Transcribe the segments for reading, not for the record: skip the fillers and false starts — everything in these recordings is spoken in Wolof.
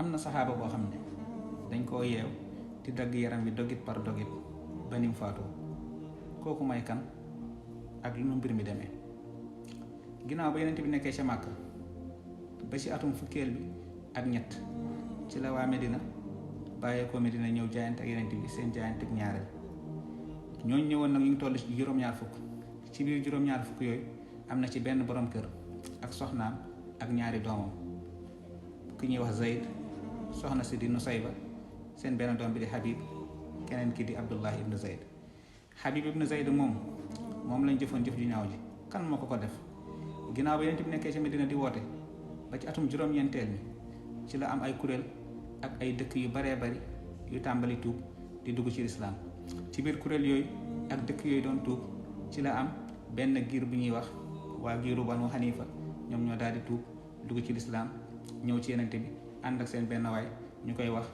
am na saxaaba boo xam ne dañ koo yeew di dagg yaram bi dogit par dogit ba nim faatoo kooku may kan ak lu nu mbir mi demee. ginnaaw ba Yonent bi nekkee ca Màkka ba ci atum fukkeel bi ak ñett ci la waa Medina bàyyeekoo Medina ñëw jaayante ak Yonent bi seen jaayante ak ñaareel. ñooñu ñëwoon nag ñu ngi toll ci juróom-ñaar fukk. ci biir juróom-ñaar fukk yooyu am na ci benn borom kër ak soxnaam ak ñaari doomam ku ñuy wax Zayd, soxna si di Nusayba, seen benn doom bi di Habib, keneen ki di Abdullah ibn Zayd. Habib ibn Zayd moom lañ jëfoon jëf ju ñaaw ji. kan moo ko def? ginnaaw ba Yonent bi nekkee ci Medina di woote ba ci atum juróom-ñeenteel mi ci la am ay kuréel ak ay dëkk yu baree bari yu tàmbali tuub di dugg ci lislaam. ci biir kuréel yooyu ak dëkk yooyu doon tuub ci la am benn giir bu ñuy wax waa giiru Banu Hanifa. ñoom ñoo daal di tuub dugg ci lislaam ñëw ci Yonent bi ànd ak seen benn waay ñu koy wax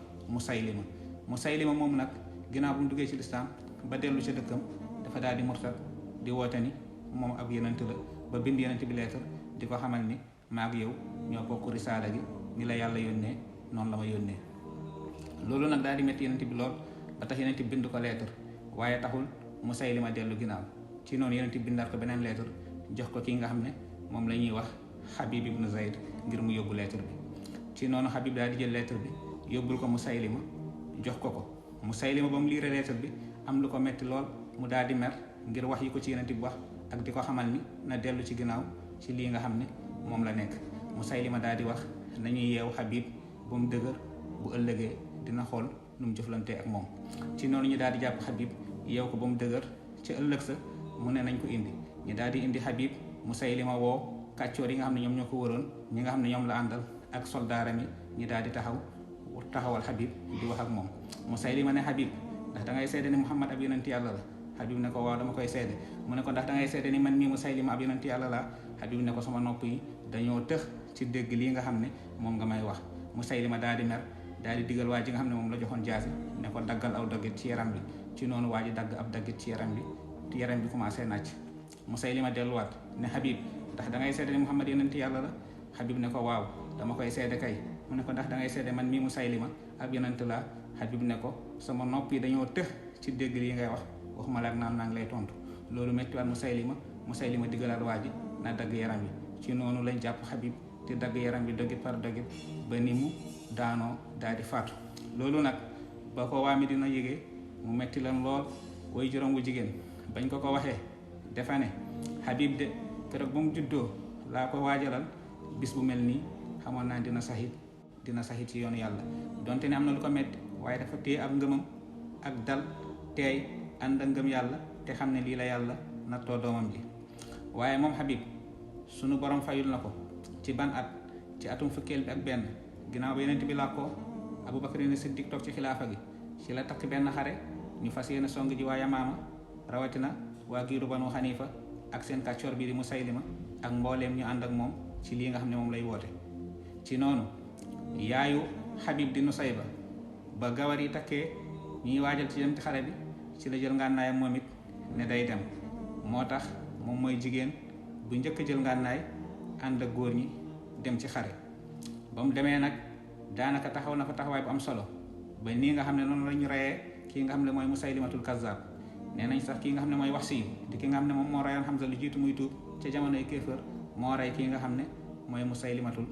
Musaylima moom nag ginnaaw bu mu duggee ci lislaam ba dellu ca dëkkam dafa daal di murtad di woote ni moom ab Yonent la ba bind Yonent bi leetar di ko xamal ni maag yow ñoo bokk risaala gi ni la yàlla yónnee noonu la ma yónnee. loolu nag daal di metti Yonent bi lool ba tax Yonent bi bind ko leetar waaye taxul Musaylima dellu ginnaaw. ci noonu Yonent bi bindaat ko beneen leetar jox ko kii nga xam ne moom la ñuy wax Habib ibn Zayd ngir mu yóbbu lettre bi. ci noonu Habib daal di jël lettre bi yóbbul ko Musaylima jox ko Musaylima ba mu liire lettre bi am lu ko metti lool mu daal di mer ngir wax yi ko ci Yonent bi wax ak di ko xamal ni na dellu ci ginnaaw ci lii nga xam ne moom la nekk. Musaylima daal di wax nañuy yeew Habib ba mu dëgër bu ëllëgee dina xool nu mu jëflantee ak moom. ci noonu ñu daal di jàpp Habib yeew ko ba mu dëgër ci ëllëg sa mu ne nañ ko indi. ñu daal di indi Habib. Musaylima woo kàccoor yi nga xam ne ñoom ñoo ko wëroon ñi nga xam ne ñoom la àndal ak soldaaram yi ñi daal di taxawal Habib di wax ak moom. Musaylima ne Habib ndax da ngay seede ni Muhammad ab yonent yàlla la. Habib ne ko waaw dama koy seede. mu ne ko ndax da ngay seede ni man mii Musaylima ab yonent yàlla la. Habib ne ko sama nopp yi dañoo tëx ci dégg lii nga xam ne moom nga may wax. Musaylima daal di mer daal di digal waa ji nga xam ne moom la joxoon jaasi ne ko daggal aw daggit ci yaram bi. ci noonu waa ji dagg ab daggit ci yaram bi commencé nàcc. Musaylima delluwaat ne Habib ndax da ngay seede ni Muhammad yonent yàlla la. Habib ne ko waaw dama koy seede kay. mu ne ko ndax da ngay seede man mii Musaylima ab yonent la. Habib ne ko sama nopp yi dañoo tëx ci dégg lii ngay wax waxuma la ak naan maa ngi lay tontu. loolu méttiwaat Musaylima diggalaat waa ji na dagg yaram bi. ci noonu lañ jàpp Habib di dagg yaram bi dogit par dogit ba ni mu daanoo daal di faatu. loolu nag ba ko waa Medina yëgee mu metti leen lool. way juróom wu jigéen bañ ko waxee defa ne Habib de keroog ba mu juddoo laa ko waajalal bis bu mel nii xamoon naa dina saxit ci yoonu yàlla. donte ne am na lu ko metti waaye dafa téye ab ngëmam ak dal teey ànd ak ngëm yàlla te xam ne lii la yàlla nattoo doomam ji. waaye moom Habib sunu borom fayul na ko ci ban at ci atum fukkeel bi ak benn ginnaaw ba Yonent bi làkkoo Abubakar ne Siddiq toog ci xilaafa gi ci la takk benn xare ñu fas yéene song ji waa Yamaama rawatina waa giiru Banu Hanifa ak seen kàccoor bi di Musaylima ak mbooleem ñu ànd ak moom ci lii nga xam ne moom lay woote. ci noonu yaayu Habib di Nusayba ba gawar yi takkee ñuy waajal ci dem ci xare bi ci la jël ngànnaayam moom it ne day dem. moo tax moom mooy jigéen bu njëkk jël ngànnaay ànd ak góor ñi dem ci xare. ba mu demee nag daanaka taxaw na fa taxawaay bu am solo ba nii nga xam ne noonu la ñu reyee kii nga xam ne mooy Musaylimatul Kazzab. nee nañ sax kii nga xam ne mooy Wahsi di ki nga xam ne moom moo reyoon Hamza lu jiitu muy tuub ca jamonoy kéefër moo rey kii nga xam ne mooy Musaylimatul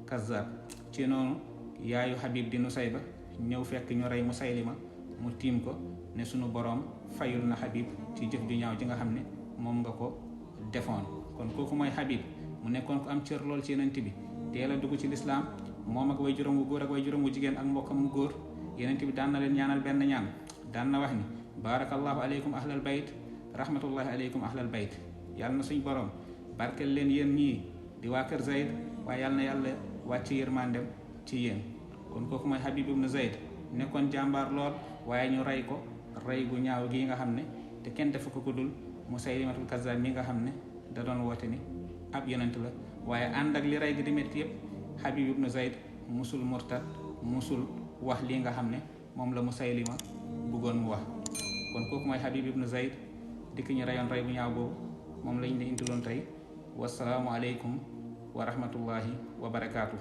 Kazzab. ci noonu yaayu Habib di Nusayba ñëw fekk ñu rey Musaylima mu tiim ko ne sunu boroom fayul na Habib ci jëf ju ñaaw ji nga xam ne moom nga ko defoon. kon kooku mooy Habib mu nekkoon ko am cër lool ci Yonent bi teel a dugg ci lislaam moom ak way juróom wu góor ak way juróom wu jigéen ak mbokkam mu góor. Yonent bi daan na leen ñaanal benn ñaan daan na wax ni barakallahu aleykum ahlal bayt rahmatullahi aleykum ahlal bayt. yàlla na suñ borom barkel leen yéen ñii di waa kër Zayd waaye yàlla na yàlla wàcc yërmandem ci yéen. kon kooku mooy Habib ibn Zayd nekkoon jàmbaar lool waaye ñu rey ko rey gu ñaaw gii nga xam ne te kenn defu ko dul Musaylimatul Kazzab mi nga xam ne da doon woote ni ab yonent la. waaye ànd ak li rey gi di métti yëpp Habib ibn Zayd musul murtad musul wax lii nga xam ne moom la Musaylima bëggoon mu wax. kon kooku mooy Habib ibn Zayd dikk ñu reyoon rey bu ñaaw boobu moom lañ ne indiloon tey. wasalaamu aleykum wa rahmatullahi wa barakaatu.